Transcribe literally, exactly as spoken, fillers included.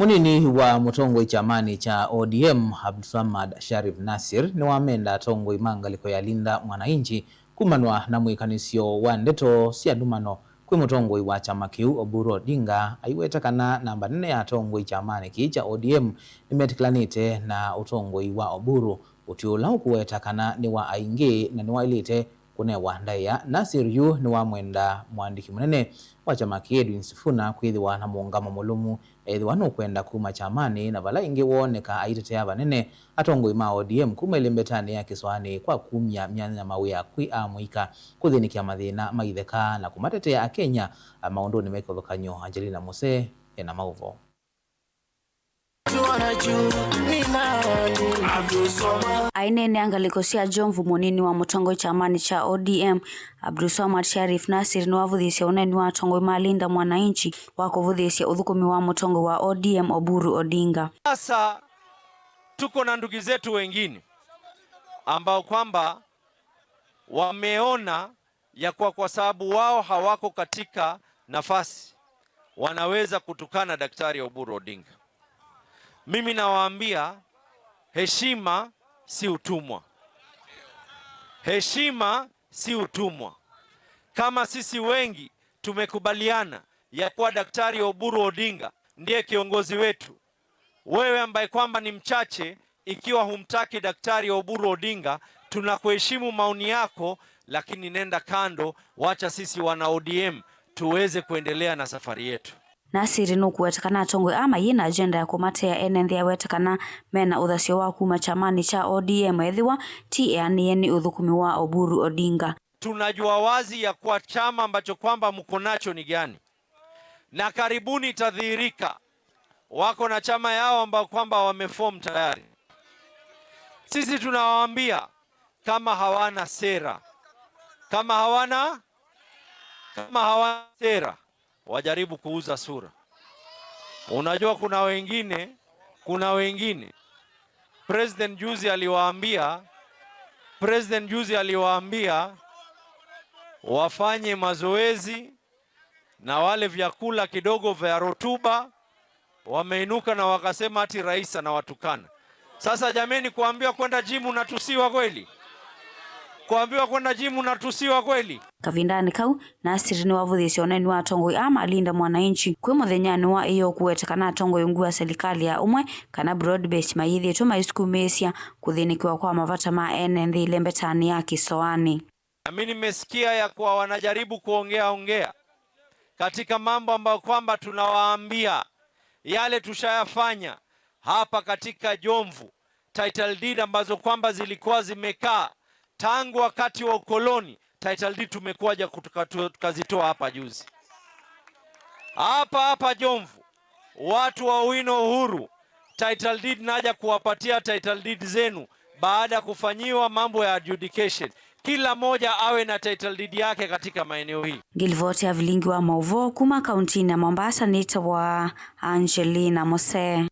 Mũnini wa mũtongoi kyamanĩ kya O D M, Abdulswamad Sharif Nassir, nĩwamenda atongoi ma ngalĩko ya Linda Mwananchi kumanwa na mwĩkanĩsyo wa ndeto sya ndumano kwĩ mũtongoi wa kyama kĩu, Oburu Odinga, aiweta kana namba nene ya atongoi kyamanĩ kĩĩ kya O D M nĩmetĩkĩlanĩte na ũtongoi wa Oburu, ũtwi ũla ũkũweta kana nĩ wa aingĩ na nĩwaĩlĩte kũnewa ndaĩa. Nassir yu nĩwamwenda mũandĩki mũnene wa kyama kĩĩ, Edwin Sifuna, kwĩthĩwa na mũũngamo mũlũmu ethĩwa nũkwenda kuma kyamanĩ, na vala ĩngĩ wooneka aitetea vanene atongoi ma O D M kuma ĩlembetanĩ ya kĩsoanĩ kwa kumya myanya ya mawĩa kwĩ amũika, kũthĩnĩkĩa mathĩna ma itheka, na kũmatetea Akenya maũndũnĩ me kĩvathũkany'o. Angelina Muse ena maũvoo. Aineenea ngalĩko sya Jomvu, mũnini wa mũtongoi kyamanĩ kya O D M, Abdulswamad Sharif Nassir, nĩwavũthĩĩsye ũneeni wa atongoi ma Linda Mwananchi wa kũvũthĩĩsya ũthũkũmi wa mũtongoi wa O D M, Oburu Odinga. Sasa tuko na ndugu zetu wengine ambao kwamba wameona ya kuwa kwa sababu wao hawako katika nafasi, wanaweza kutukana Daktari Oburu Odinga. Mimi nawaambia, heshima si utumwa. Heshima si utumwa. Kama sisi wengi tumekubaliana ya kuwa Daktari Oburu Odinga ndiye kiongozi wetu, wewe ambaye kwamba ni mchache, ikiwa humtaki Daktari Oburu Odinga, tunakuheshimu maoni yako, lakini nenda kando, wacha sisi wana O D M tuweze kuendelea na safari yetu. Nassir nũkũweta kana atongoi aa mayĩ na agenda ya kũmatea ene nthĩ, aweta kana mena ũthasyo wa kuma kyamanĩ kya O D M ethĩwa ti eanĩe nĩ ũthũkũmi wa Oburu Odinga. Tunajua wazi ya kuwa chama ambacho kwamba mko nacho ni gani, na karibuni itadhihirika. Wako na chama yao ambao kwamba wameform tayari. Sisi tunawaambia, kama hawana sera, kama hawana, kama hawana sera, wajaribu kuuza sura. Unajua, kuna wengine, kuna wengine President juzi aliwaambia, President juzi aliwaambia wafanye mazoezi na wale vyakula kidogo vya rutuba, wameinuka na wakasema ati rais anawatukana. Sasa jameni, kuambiwa kwenda gym unatusiwa kweli? Kuambiwa kwenda gym unatusiwa kweli? Kavindanĩ kau, Nassir nĩwavũthĩĩsye ũneeni wa atongoi aa ma Linda Mwananchi kwĩ mũthenyanĩ wa ĩyoo kũweta kana atongoi ungu wa selikalĩ ya ũmwe kana broad based mayĩthĩĩtwe maisukumĩĩsya kũthĩnĩkĩwa kwa mavata ma ene nthĩ ĩlembetanĩ ya kĩsoanĩ. Na mimi nimesikia ya kuwa wanajaribu kuongea ongea katika mambo ambayo kwamba tunawaambia yale tushayafanya hapa katika Jomvu, title deed ambazo kwamba zilikuwa zimekaa tangu wakati wa ukoloni, title deed tumekuja kutuka-, tukazitoa hapa juzi. Hapa hapa Jomvu, watu wa Owino Uhuru, title deed naja kuwapatia title deed zenu baada ya kufanyiwa mambo ya adjudication. Kila moja awe na title deed yake katika maeneo hii. Ngĩlivoti ya vilingi wa maũvoo kuma kauntinĩ ya Mombasa nĩtawa Angelina Mose.